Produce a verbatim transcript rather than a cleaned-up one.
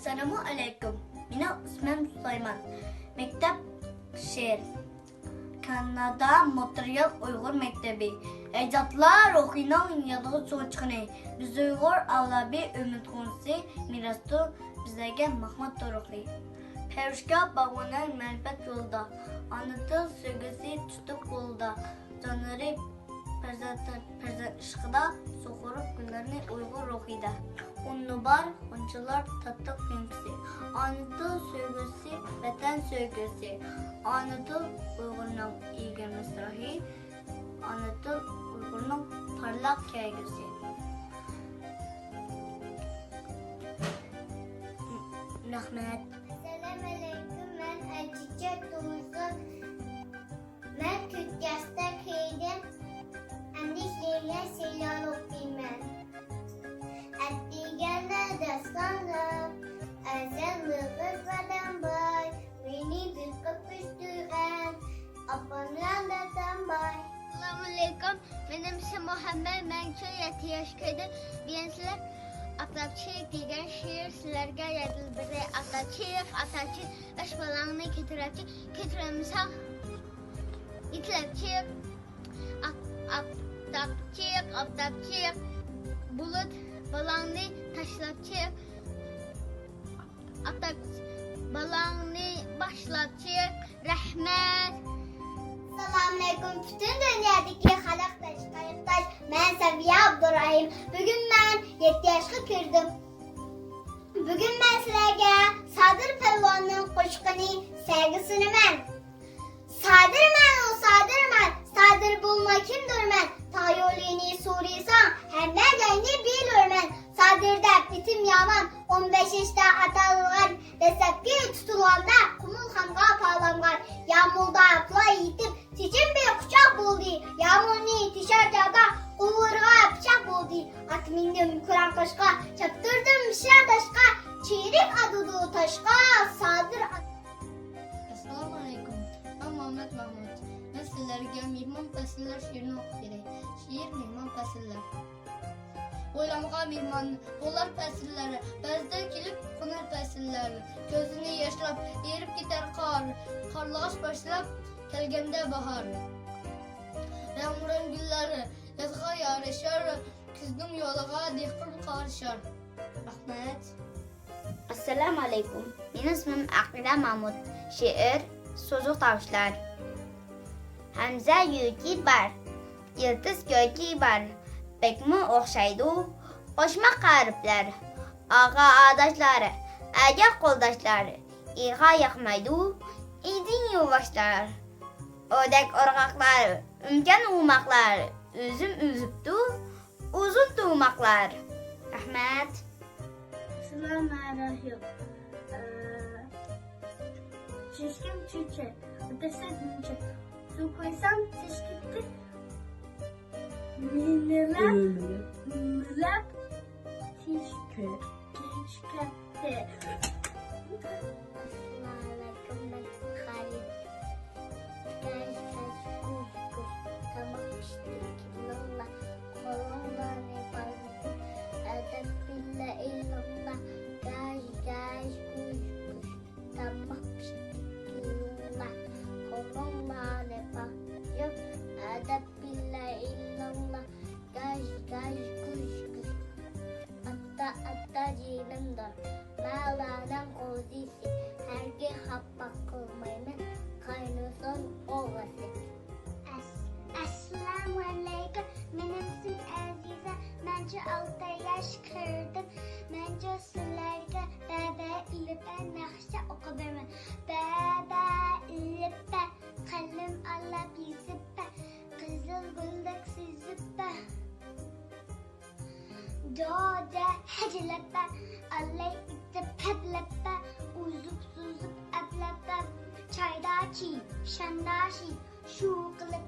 ئەسسالامۇ ئەلەيكۇم. مېنىڭ ئىسمىم سۇلايمان. مەكتەپ شېئىر. كانادا مونترېئال ئۇيغۇر مەكتىپى. ئەجدادلار روھىنىڭ يادىغا سۇ چىققىنى. بىز ئۇيغۇر ئەۋلادى ئۈمىد غۇنچىسى، مىراستۇر بىزلەرگە مەھمۇد تۇرۇقى. پەرۋىشكار باغۋەنلەر مەرىپەت يولىدا. ئانا تىل سۆيگۈسى تۇتۇپ قولىدا. جانلىرى پەرزەنت، پەرزەنت ئىشقىدا، سۇغۇرۇپ گۈللەرنى ئۇيغۇر روھىدا. ئۇنى بار غۇنچىلار تاتلىق مېۋىسى. ئانا تىل سۆيگۈسى، ۋەتەن سۆيگۈسى. ئانا تىل ئۇيغۇرنىڭ ئىگە مىسراھى. ئانا تىل ئۇيغۇرنىڭ پارلاق كەلگۈسى. رەھمەت. ئەسسالامۇئەلەيكۇم، مەن ئەجىچە تۇرسۇن. مەن تۆت ياشتا كىردىم. ئەمدى شېئىرلەر سىلەر ئوقۇيمەن. ئەتىگەندە داستاندا ئەزەل ئېغىز بادام بار. مېنى بېقىپ ئۆستۈرگەن ئاپام بىلەن دادام بار. ئەسسالامۇئەلەيكۇم، مېنىڭ ئىسمىم مۇھەممەد، مەن شۇ يەتتە ياش كىردىم. بۈگۈن سىلەر ئاپتاپچىق دېگەن شېئىر سىلەرگە يادلىۋېرەي. ئاپتاپچىق، ئاپتاپچىق، ئۈچ بالامنى كۆتۈرەپچىق، كۆتۈرەلمىسەڭ يېتىلەپچىق. ئاپ-، ئاپتاپچىق، ئاپتاپچىق، بۇلۇت بالاڭنى تاشلاپچىق. ئاپتاپ بالاڭنى باشلاپچىق. رەھمەت. ئەسسالامۇئەلەيكۇم، پۈتۈن دۇنيادىكى خەلق قېرىنداش، مەن سەۋىيە ئابدۇرەھىم. بۈگۈن مەن يەتتە ياشقا كىردىم. بۈگۈن مەن سىلەرگە سادىر پەلۋاننىڭ قوشىقىنى سەگە سۇنىمەن. سادىرمەن ئۇ، سادىرمەن، سادىر بولما كىمدۇرمەن؟ تايولىنى سورىساڭ، ھەممە جاينى بىلۇرمەن. سادىر دەپ ئېتىم يامان، ئون بەش ياشتا ئاتالغان، دەسلەپكى تۇتۇلغاندا قۇمۇلخانغا پالانغان. يامۇلدا پۇلاي يېتىپ، چېچىم بىر قۇچاق بولدى. يامۇلنى تېشەر چاغدا قوۋۇرغا پىچاق بولدى. ئات مىندىم كۇران قاشقا، چاپتۇردۇم شىرە تاشقا. چىرىك ئاتىدۇ تاشقا، سادىر ئات-. ئەسسالامۇئەلەيكۇم، مەن مۇھەممەد مەھمۇد. مەن سىلەرگە مېھمان پەسىللەر شېئىرىنى ئوقۇپ بېرەي. شېئىر مېھمان پەسىللەر. ھويلامغا مېھمان بولار پەسىللەر، بەزىدە كېلىپ قونار پەسىللەر. كۆزىنى ياشلاپ ئېرىپ كېتەر قار، قارلىغاچ باشلاپ كەلگەندە باھار. رەڭ-رەڭ گۈللەر يازغا يارىشار، كۈزنىڭ يولىغا دېھقان قارىشار. رەھمەت. ئەسسالامۇئەلەيكۇم. مېنىڭ ئىسمىم ئەقىدە مامۇت. شېئىر، سوزۇق تاۋۇشلار. ھەمزە يۈرىكى بار، يىلتىز كۆركى بار، بەكمۇ ئوخشايدۇ قوشماق ھەرپلەر. ئاغا-ئاداشلار، ئەركەك قولداشلار، ئېغىر ياقمايدۇ ئىنجىن يولداشلار. ئۆردەك ئورغاقلار، ئۈمكەن ئوماقلار، ئۈزۈم ئۈزۈپتۇ ئۇزۇن تۇماقلار. رەھمەت. ئەسسالامۇئەلەيكۇم. ئە، چېچىكىم چېچەك، ئاتىسى گۈلچېچەك. سۇ قۇيسام، چېچىكى مىنىلەپ، مىلەپ، چېچىكى. ئەسسالامۇئەلەيكۇم، مەن خالىد. گاش، گاش، گۇش، گۇش، تاماق پىشتى، كېلىڭلار، قولۇڭلارنى باغلىدىم، ئەدەپ بىللە ئېلىڭلار. گاش، گاش، گۇش، گۇش، تاماق پىشتى، كېلىڭلار، قولۇڭلارنى باغلىدىم، ئەدەپ بىللە ئېلىڭلار. گاش، گاش، گۇش، گۇش. ئاتا، ئاتا جېنىمدۇر، مەۋلانىڭ قوزىسى. ھەرگىز خاپا قىلمايمەن، قاينىسۇن ئوغىسى. ئەس-، ئەسسالامۇئەلەيكۇم، مېنىڭ ئىسمىم ئەزىزە، مەنچە ئالتە ياش كىردىم. مەنچە سىلەرگە بەبە ئېلىپە ناخشا ئوقۇپ بېرىمەن. بەبە ئېلىپە، قەلەم ئالاپ يېزىپە، قىزىل گۈلدەك سۈزۈپە. دودە ھەجلەپە، ئالەي ئىتتە پەپلەپە، ئۇزۇپ سۇزۇپ ئەپلەپە، چايداچى، شانداشى، شۇ قىلىپ